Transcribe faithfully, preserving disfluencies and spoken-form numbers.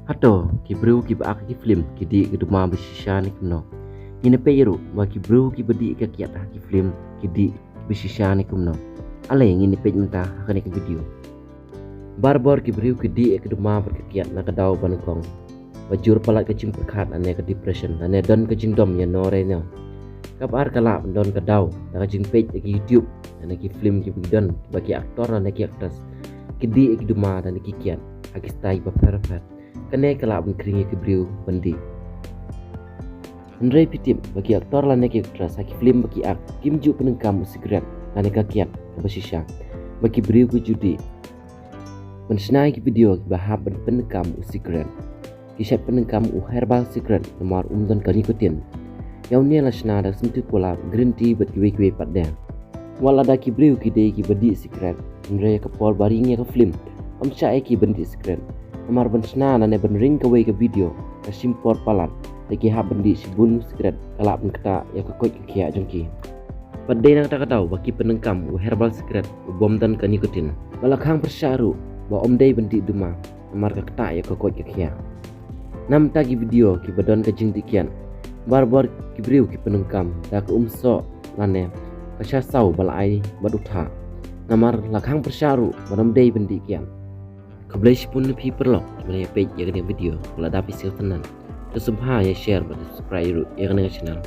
Hato ki briew kiba ak ki film ki dih ki duma ba shisha ne kumno? Ngin ïa peit ruh ba ki briew kiba dih ka kiad ha ki film ki dih ba shisha ne kumno. Ale ngin ïa peit mynta ha kane ka video. Barabor ki briew ki dih ïa ka duma bad ka kiad na ka daw ba nyngkong. Ba jur palat ka jingpyrkhat lane ka depression lane don ka jingdom ïa no re no. Kaba ar ka lah ban don ka daw da ka jingpeit ïa ki YouTube lane ki film kiba ki don ba ki actor lane ki actress ki dih ïa ki duma lane ki kiad ha ki style ba pher pher. Kane ka lah ban khring ïa ki briew ban dih. Hynrei phi tip ba ki actor lane ki actress ha ki film ba ki ak kim ju pyndonkam u secret lane ka kiad kaba shisha. Ba ki briew ki ju dih. Ban shna ïa ki video kiba hap ban pyndonkam u secret, ki shait pyndonkam u herbal secret namar um don ka nicotine. Ïa une la shna da ka synthet cola, green tea bad kiwei kiwei pat de. Wat lada ki briew ki dei kiba dih secret, hynrei ïa ka por ba ring ïa ka film, ym shah ïa ki ban dih secret. Namar ban shna lane ban ring kawei ka video ka shim por palat, te ki hap ban dih shibun secret ka lah ban ktah ïa ka koit ka khiah jong ki. Bad dei na kata ka daw ba ki pyndonkam u herbal secret u bym don ka nicotine. Ba la khang pyrshah ruh ba ym dei ban dih duma namar ka ktah ïa ka koit ka khiah. Na bynta ki video kiba don ka jingdih kiad, barabor ki briew ki pyndonkam da ka um soh lane ka sha saw ba la ai bad u thah. Namar la khang pyrshah ruh ba ym dei ban dih kiad. Khublei shibun na phi paralok kiba la ïa peit ïa kane ka video. Lada phi sngewtynnat, to sngewbha ïa share bad subscribe ruh ïa kane ka channel.